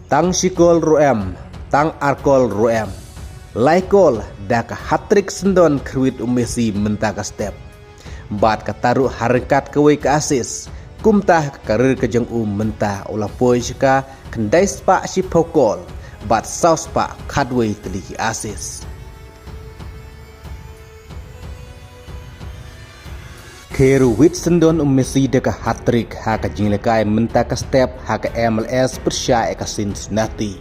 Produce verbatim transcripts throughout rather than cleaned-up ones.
Tang shi kol ruh em, tang ar kol ruh em, lai kol da ka hat-trick syndon khrwit u Messi mynta ka step. Bad kata ruh ha ryngkat kawei ka assist. Kumta ha ka career ka jong u mynta u la poi sha ka khyndai spah shiphew kol bad saw spah khatwei tylli ki assist. Khrwit syndon u Messi da ka hat-trick ha ka jingïalehkai mynta ka step ha ka M L S pyrshah ïa ka Cincinnati.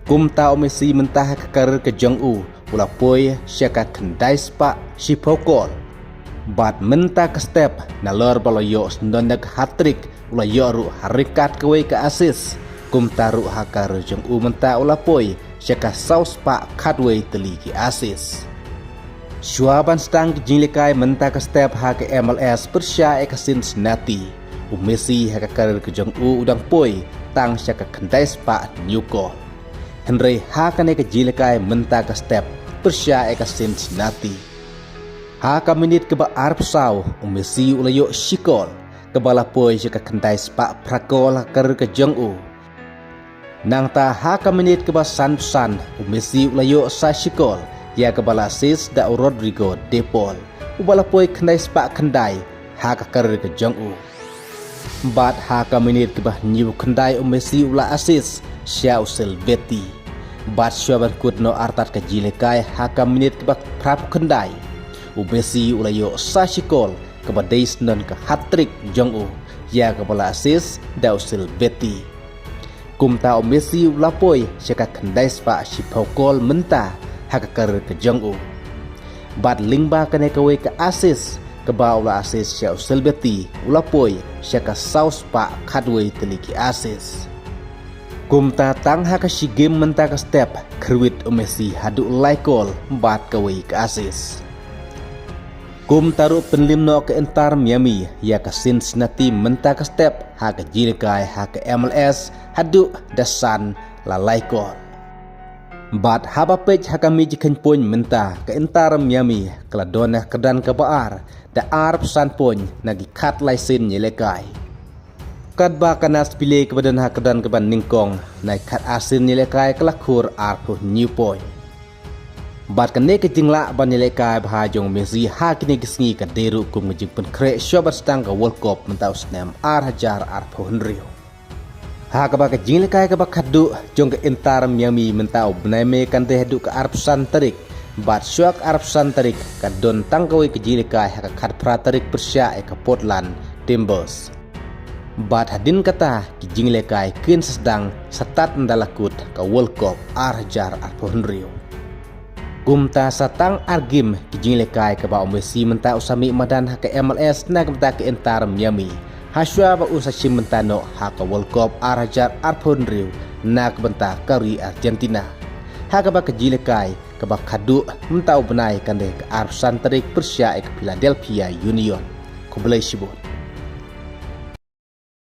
Kumta u Messi mynta ha ka career ka jong u u la poi sha ka khyndai spah shiphew kol. Bad mynta ka step nalor ba la ïoh syndon da ka hat-trick u la ïoh ruh ha ryngkat kawei ka assist. Kumta ruh ha ka career jong u mynta u la poi sha ka saw spah khatwei tylli ki assist. Shuwa ban sdang ka jingïalehkai mynta ka step ha ka M L S pyrshah ïa ka Cincinnati, u Messi ha ka career ka jong u u dang poi tang sha ka khyndai spah hynñiew kol. Hynrei ha kane ka jingïalehkai mynta ka step pyrshah ïa ka Cincinnati, ha ka minit kaba arphew saw u Messi u la ïoh shi kol, kaba la poi sha ka khyndai spah phra kol ha ka career ka jong u. Nangta ha ka minit kaba sanphew san u Messi u la ïoh sa shi kol, ïa kaba la assist da u Rodrigo De Paul, uba la poi khyndai spah khyndai ha ka career ka jong u. Bad ha ka minit kaba hynñiew khyndai u Messi u la assist sha u Salvati. Bad shuwa ban kut noh artat ka jingïalehkai ha ka minit kaba phraphew khyndai, u Messi u la ïoh sa shi kol, kaba dei syndon ka hat-trick jong u, ïa kaba la assist da u Salvati. Kumta u Messi u la poi sha ka khyndai spah shiphew kol mynta ha ka career ka jong u. Bad lyngba kane kawei ka assist kaba u la assist sha u Salvati, u la poi sha ka saw spah khatwei tylli ki assist. Kumta tang ha ka shi game mynta ka step khrwit u Messi haduh lai kol bad kawei ka assist. Kumta ruh pynlip noh ka Inter Miami ïa ka Cincinnati mynta ka step ha ka jingïalehkai ha ka M L S haduh da san la lai kol. Bad haba peit ha ka mih jingkheiñ point mynta ka Inter Miami ka la don ha ka kyrdan kaba ar da arphew san point na ki khatlai sien ïalehkai. Katba ka Nashville kaba don ha ka kyrdan kaba nyngkong na ki khatar sien ïalehkai ka la khur arphew hynñiew point. Bad kane ka jinglah ban ïalehkai bha jong u Messi ha kine ki sngi ka dei ruh kum ka jingpynkhreh shuwa ban sdang ka World Cup mynta u snem ar hajar arphew hynriew. Ha kaba ka jingïalehkai kaba khatduh jong ka Inter Miami mynta u bnai May kan dei haduh ka arphew san tarik. Bad shuwa ka arphew san tarik ka don tang kawei ka jingïalehkai ha ka khatphra tarik pyrshah ïa ka Portland Timbers. Bad hadien kata ki jingïalehkai kin sa sdang sa tad ynda la kut ka World Cup ar hajar arphew hynriew. Kumta sa tang ar game ki jingïalehkai kaba u Messi mynta u sa mih madan ha ka M L S na ka bynta ka Inter Miami, ha shuwa ba u sa shim bynta noh ha ka World Cup ar hajar arphew hynriew na ka bynta ka ri Argentina. Ha kaba ka jingïalehkai kaba khatduh mynta u bnai kan dei ka arphew san tarik pyrshah ïa ka Philadelphia Union. Khublei shibun.